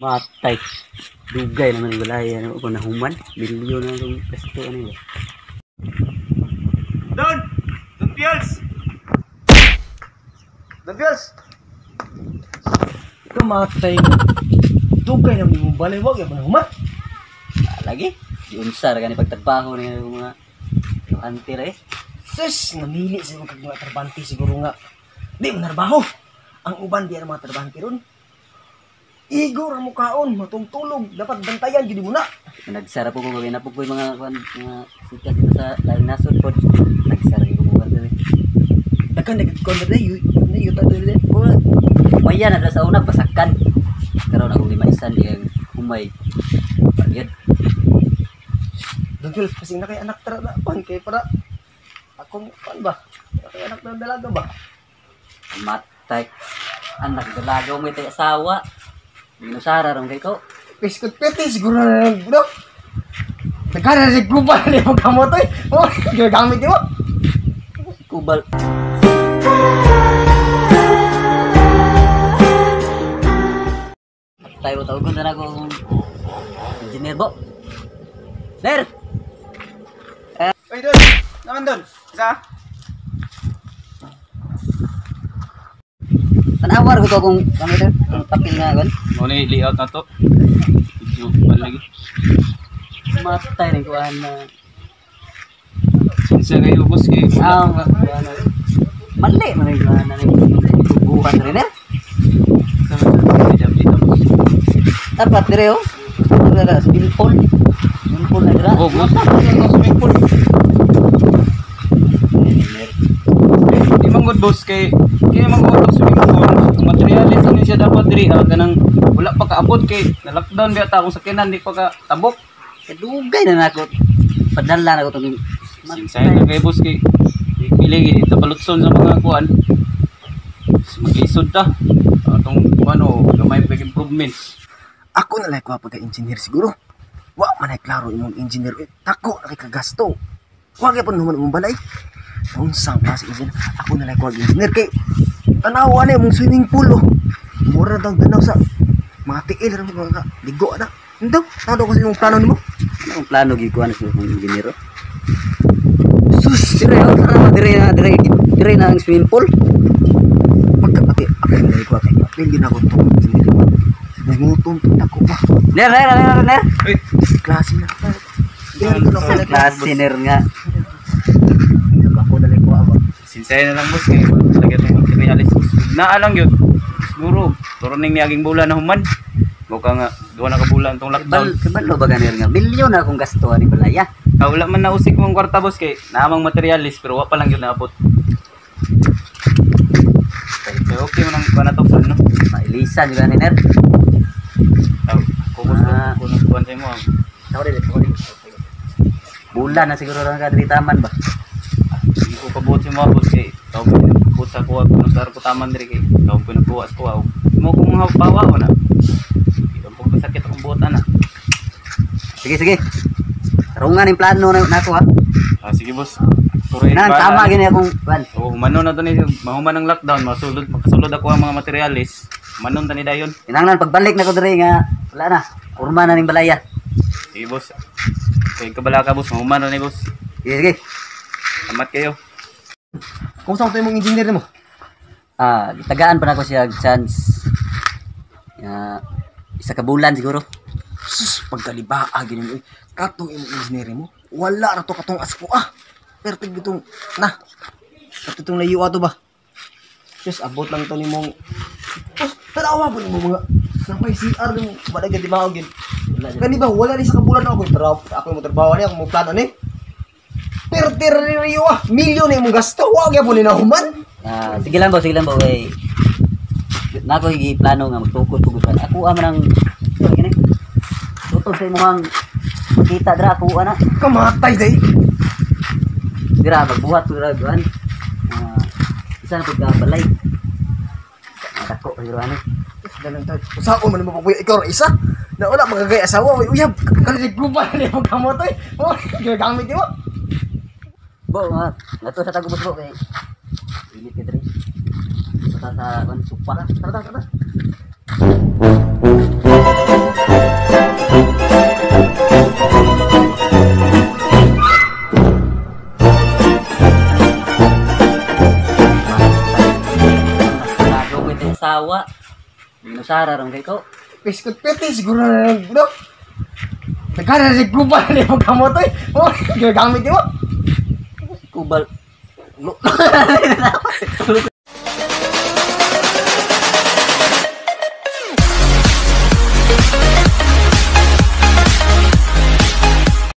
Matay. Dugay naman yung balay. Ano ko nahuman. Milyon na itong pesto ano ba. Don! Don Piels! Don Piels! Kamatay. Dugay na mo balay wag ya human. Ah, lagi. Di unsar gani pagtrabaho ni mga anti ra eh. Sus, namili sa mga kag mga trabante siguro nga. Di mo narbaho. Ang uban di ang mga trabante ron. Igor ang mukaon, matulog, dapat bantayan gid mo na. Nagsara po ko kay napog ko yung mga kuan mga sikas dito sa laing nasod pod. Nagsara ko ko diri. Daghan nagkon na yu na yuta dili. Maya na sa una basakan. Karon akong lima isan di ang humay. Pagyad. Don Jules, kasi na kay anak tara na pan kay para akong pan ba? Kay anak na dalaga ba? Matay. Anak dalaga mo tay asawa. Minusara ron kay ko. Biskut peti siguro na lang bro. Daghan na si kubal ni mo kamot oy. Oh, ginagamit nimo. Kubal. Tayo tawagon na akong engineer bo. Sir! Oy, Don! Naman, Don? Isa? Tanawar ko to kung kami to, kung papel nga kon. Mo ni layout na to. Medyo ban lagi. Matay rin kuan na. Sinsa kayo, boss, kay Ah, kuan na. Mali man rin kuan na rin. Buhat rin eh. Dapat dire oh. Dire ra swimming pool. Swimming pool na dira. Oh, boss. Swimming pool. Di man good, boss, kay kaya man good swimming pool. Ang materialis ano siya dapat diri ah, kanang wala pa kaabot kay na lockdown biya ta akong sakyanan di pa ka tabok. Kadugay na nako. Padala na ko tong Sinsay na kay boss kay pili gid ito palutson sa mga kuan. Maglisod ta. Atong ano, gamay pa improvements. Ako na lang ko pagka engineer siguro. Wa man ay klaro imong engineer. Eh, tako na kay kagasto. Wa gyud human imong balay. Unsang klase engineer? Ako na lang ko engineer kay tanawa na imong swimming pool oh. Mura daw danaw sa mga tiil ra mga ligo na. Hindi, tanaw ko sa imong plano nimo. Anong plano gikuan sa akong engineer? Oh? Sus, Dire oh, tara dire na dire dire na ang swimming pool. Pagkapati ako na lang ko kay papel din ako tong engineer. Nangutom ako pa. Ner ner ner ner. Uy, Klase na. Dili ko na ko Klase ner nga. Ako na lang ko aba. Sinsay na lang, boss, kay talaga itong materialis. Naa lang yun. Siguro, turo ning niaging bulan na human. Mukha nga, duha na ka bulan tong lockdown. Kabalo ba ganir nga? Milyon na akong gasto ani balaya. Ah, wala man nausik mong kwarta, boss, kay naamang materialis pero wa pa lang yun naabot. Okay, okay mo nang kuha na to no? Mailisan juga ni ner. Aw, ko boss, Ah. ko nang kuha sa imo. Ah. Tao rin, tao rin. Bulan na siguro ra ka diri taman ba. Hindi ko pabuot sa imo, boss, kay tao ko buot sa kuha kuno sa ko taman diri kay tao ko nagkuha sa kuha. Mo kung mga pawa ko na. Di ko pasakit akong buot ana. Sige sige. Tarungan yung plano na nako ha. Ah, sige, boss. Tuloy Nan tama gini akong kuan. Oo, humanon na to ni mahuman ang lockdown, masulod makasulod ako ang mga materialis. Humanon ta ni dayon. Kinahanglan pagbalik nako diri nga wala na. Urma na ning balaya. Sige, boss. Kay kabala ka, boss, mahuman na ni boss. Sige sige. Salamat kayo. Kumusta ko imong engineer nimo? Ah, gitagaan pa nako siya og chance. Nga isa ka bulan siguro. Sus, pagkalibaa gini mo. Katong imong engineer mo, wala ra to katong asko ah. Pero tig itong na. Kato itong layo ato ba? Sus, abot lang to nimong. Oh, tanawa po nimo mga napay CR nimo wala gid di gid. Kani ba wala ni sa kabulan ako trabaho ako mo trabaho ni ako mo plano ni. Pero tira ni Rio ah, milyon na imong gasto, wa gyapon ni nahuman. Ah, sige lang bo kay nako plano nga magtukod ko gud. Ako man ang gini. Tutod sa imong kita dira ako ana. Kamatay day. Dira magbuhat ko dira kuan. Ah, isa na pud ka balay. Dako pa siguro ani. Dalang tayo. Usaon man mo papuyo ikaw ra isa. Na wala magagay asawa, way uyab. Kalig ko pa ni mo kamot oy. Oh, ginagamit nimo. Bo, nga ngato sa tagubos bo kay init kay diri. Sa kuan supa. Tara tara tara. Binusara ron kay ko. Biskot pete siguro na lang, no? Nagkana si Kuba na yung kamot oy. Oh, ginagamit mo. Kubal.